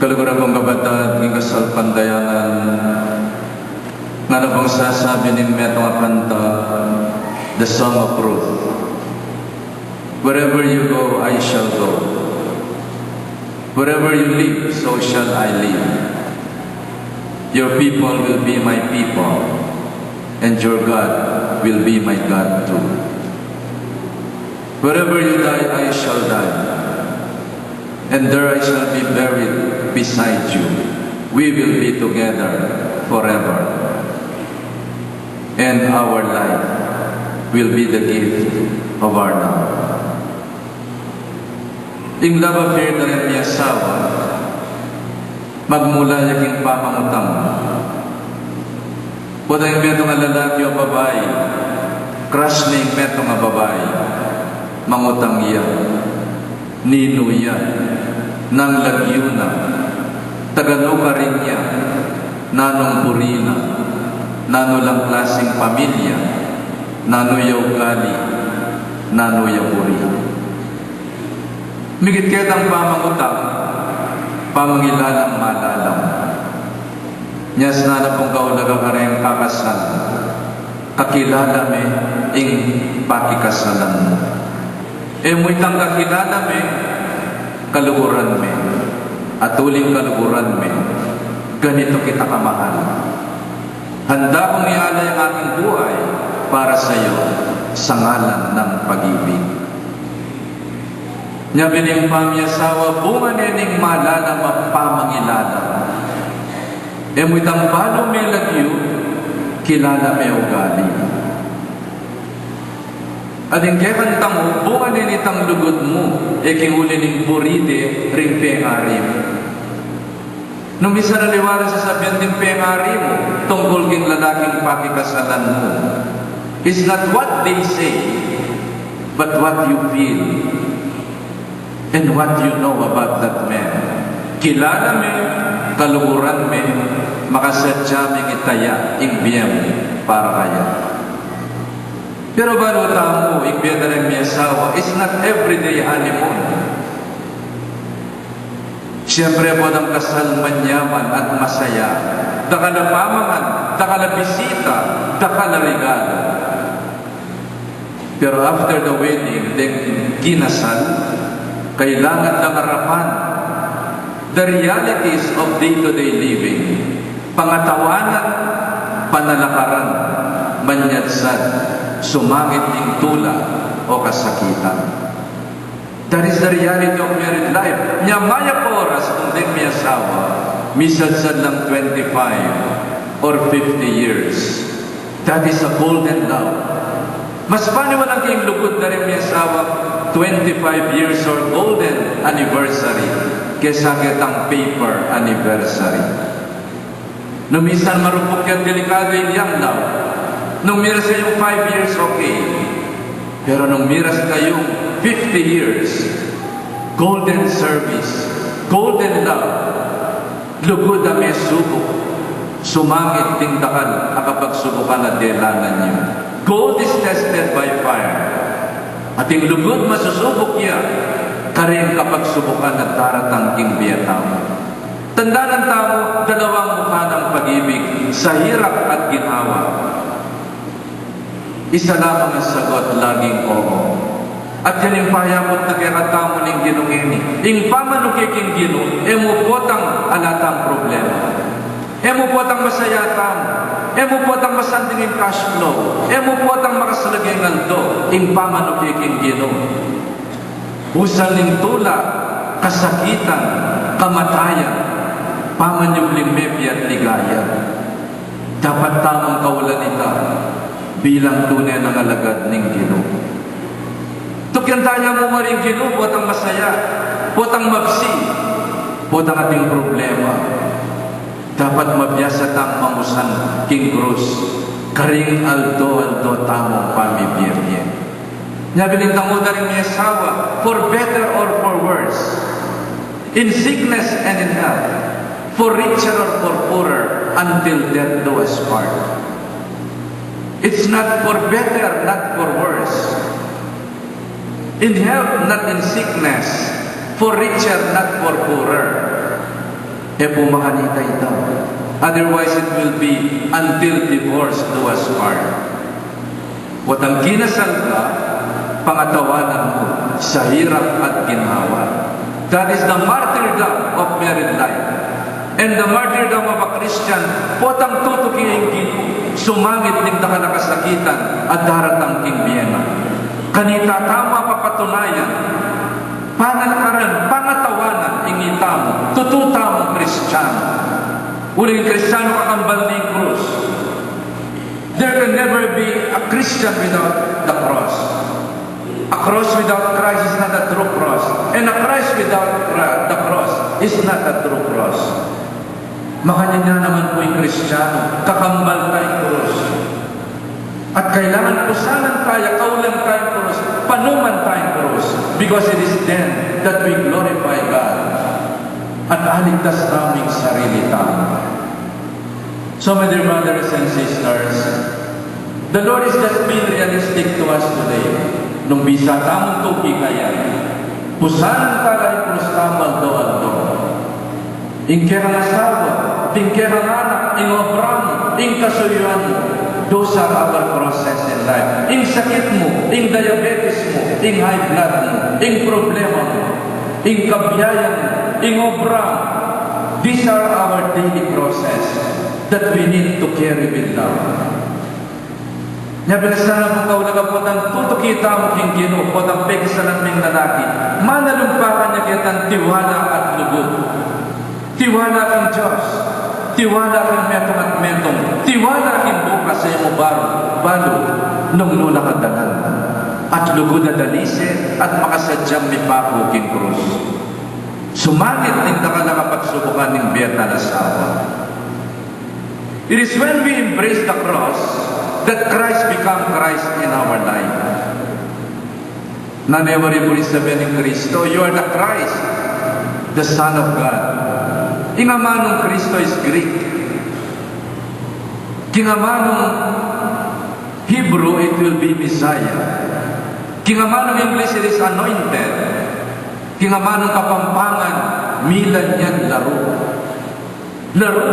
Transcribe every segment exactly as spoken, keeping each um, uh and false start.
Kaluguran kung kapatad, king kasalpantayanan, ngana pung sasabi ning metung a kanta, the Song of Ruth. Wherever you go, I shall go. Wherever you live, so shall I live. Your people will be my people, and your God will be my God too. Wherever you die, I shall die, and there I shall be buried beside you. We will be together forever, and our life will be the gift of our love. Ing love affair da ring miasawa, magmula ya king pamangutang. Potang ing metung a lalaki o babai, crush ne ing metung a babai, mangutang ya, ninu ya, nanu lagyu na, taga nu karin ya, nanung buri na, nanu lang klaseng pamilya, nanu ya ugali, nanu ya buri. Migit ketang pamangutang, pamangilalang malalam. Nya sana pung kaulaga kareng kakasal, kakilala me ing pakikasalan mu. E mu itang kakilala me, kaluguran me. At uling kaluguran me, ganito kita kamahal. Handa kong ialay ang aking buhay para sa'yo sa ngalan ng pag-ibig. Nya bining pamiasawa, bunga ne ning malalam a pamangilala. E mu itang balu me lagyu, kilala me ugali. At ing kekantang mu, bunga ne nitang lugud mu, e king uli ning buri de ring pengari mu. Nung minsan aliwa ring sasabian ding pengari mu tungkul king lalaking pakikasalan mu, it's not what they say, but what you feel and what you know about that man. Kilala me, kaluguran me, makasadya meng itaya ing bie mu para kaya. Pero balu tamu, ing bie da reng miasawa, it's not everyday honeymoon. Siyempre, potang kasal manyaman at masaya. Dakal a pamangan, dakal a bisita, dakal a regalo. Pero after the wedding, deng kinasal, kailangan lang arapan the realities of day-to-day living. Pangatawanan, panalakaran, manyadsad, sumangit ning tula o kasakitan. That is the reality of married life. Nya mayap a oras nung deng miasawa, misadsad lang twenty-five or fifty years. That is a golden love. Mas paniwalang king lugud da ring miasawa, twenty-five years or golden anniversary, kesa ketang paper anniversary. Nung minsan marupok ya, delikadu ing young love. Nung miras kayung five years, okay. Pero nung miras kayung fifty years, golden service, golden love, lugud a mesubuk, sumangit ding dakal a kapagsubukan a delanan yu. Gold is tested by fire. At ing lugud masusubuk ya kareng kapagsubukan a daratang king bie tamu. Tandanan tamu, dalawang mukha ng pag-ibig, sa hirap at ginhawa. Isa lamang ang sagot, laging oo. At yan ing payakut na kekatamu ning Ginu ngeni. Ing pamanuki king Ginu, e mu potang ala tang problema. E mu potang masaya tamu. E mu potang masanting ing cash flow. E mu potang makasalage ing aldo. Ing pamanuki king Ginu. Usal ning tula, kasakitan, kamatayan, pamanyubling mebie at ligaya. Dapat tamung kaulan ita bilang tune nang alagad ning Ginu. Tukyan taya mu maring Ginu, potang masaya, potang mabsi, potang ating problema. Dapat mabiasa tang mangusan king krus karing aldo-aldo tamung pamibie-bie. Nya bining tanguda ring miasawa, for better or for worse, in sickness and in health, for richer or for poorer, until death do us part. It's not for better, not for worse. In health, not in sickness, for richer, not for poorer. E pu makanita ita. Otherwise, it will be until divorce do us part. Potang kinasal ka, pangatawanan mu sa hirap at ginhawa. That is the martyrdom of married life. And the martyrdom of a Christian, potang tutuki ing Ginu, sumangit ning dakal a kasakitan a daratang king bie na. Kanita tamu mapapatunayan, panalakaran, pangatawanan ing ita mu, tutu tamung Kristiyanu. Uling Kristiyanu kakambal ning krus. There can never be a Christian without the cross. A cross without Christ is not a true cross. And a Christ without Chri-, the cross is not a true cross. Makanyan ya naman pu ing Kristiyanu, kakambal tayang krus. At kailangan pusanan taya, kaulan tayang krus, panuman tayang krus, because it is then that we glorify God. At aligtas tamu ing sarili tamu. So, my dear brothers and sisters, the Lord is just being realistic to us today. Nung bisa tamung tuki kaya, pusanan tala ing krus tamu aldo-aldo. Ing kekang asawa, ing kekang anak, ing obra mu, ing kasuyuan mu, those are our crosses in life. Ing sakit mu, ing diabetes mu, ing high blood mu, ing problema mu, ing kabiayan mu, ing obra mu, these are our daily crosses that we need to carry with love. Nya, bilang sana pung kaulaga, potang tutuki tamu king Ginu, potang pekisalan ming lalaki, manalumpakan ya ketang tiwala at lugud. Tiwala king Dios, tiwala king metung at metung, tiwala king bukas e mu balu, balu nung nu la ka dalan. At lugud a dalise at makasadyang mipaku king krus. Sumangit ning dakal a kapagsubukan ning bie at asawa. It is when we embrace the cross that Christ become Christ in our life. Nanu ya wari pu ring sabian ning Kristo, "You are the Christ, the Son of God." Ing amanung Kristo is Greek. King amanung Hebrew, it will be Messiah. King amanung English, it is anointed. King amanung Kapampangan, milan yan laru. Laru.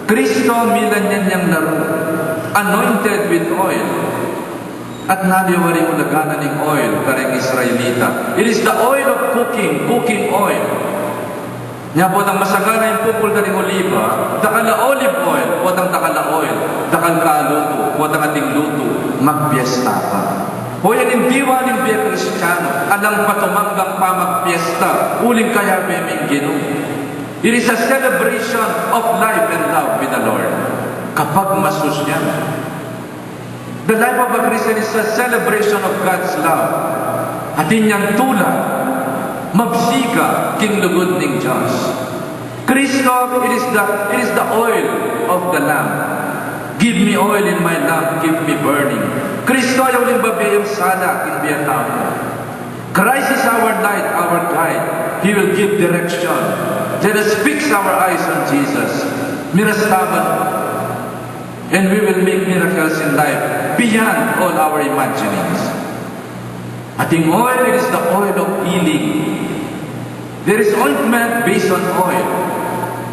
Kristo, milan yan yang laru. Anointed with oil. At nanu ya wari ulaga na ning oil karing Israelita? It is the oil of cooking, cooking oil. Nya potang masagana ing pupul karing oliba, dakal a olive oil, potang dakal a oil, dakal ka lutu, potang ating lutu, magpiesta ka. O yan ing diwa ning bie Kristiyanu, alang patumanggang pamagpiesta, uling kayabe ming Ginu. It is a celebration of life and love with the Lord. Kapagmasusyan. The life of a Christian is a celebration of God's love. Atin yang tula, mabsiga king lugud ning Dios. Kristo, it is the, it is the oil of the lamp. Give me oil in my lamp, keep me burning. Kristo ya uling babie ing sala king bie tamu. Christ is our light, our guide. He will give direction. Let us fix our eyes on Jesus. Miras tamu, and we will make miracles in life beyond all our imaginings. Ating oil, it is the oil of healing. There is ointment based on oil.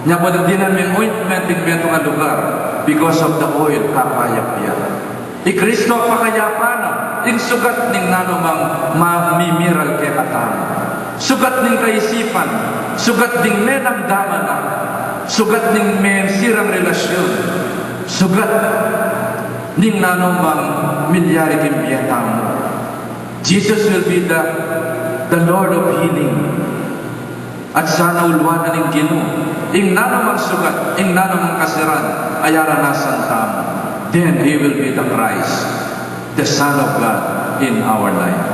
Nya potang dinan meng ointment ing metung a lugar, because of the oil, kakayap ya. I Kristo pakayapan na, ing sugat ning nanumang mamimiral kekatamu. Sugat ning kaisipan, sugat ding menamdaman na, sugat ning mesirang relasyun, sugat ning nanumang milyari king bie tamu. Jesus will be the, the Lord of healing. At sana ulwanan ning Ginu ing nanumang sugat, ing nanumang kasiran a aranasan tamu. Then He will be the Christ, the Son of God in our life.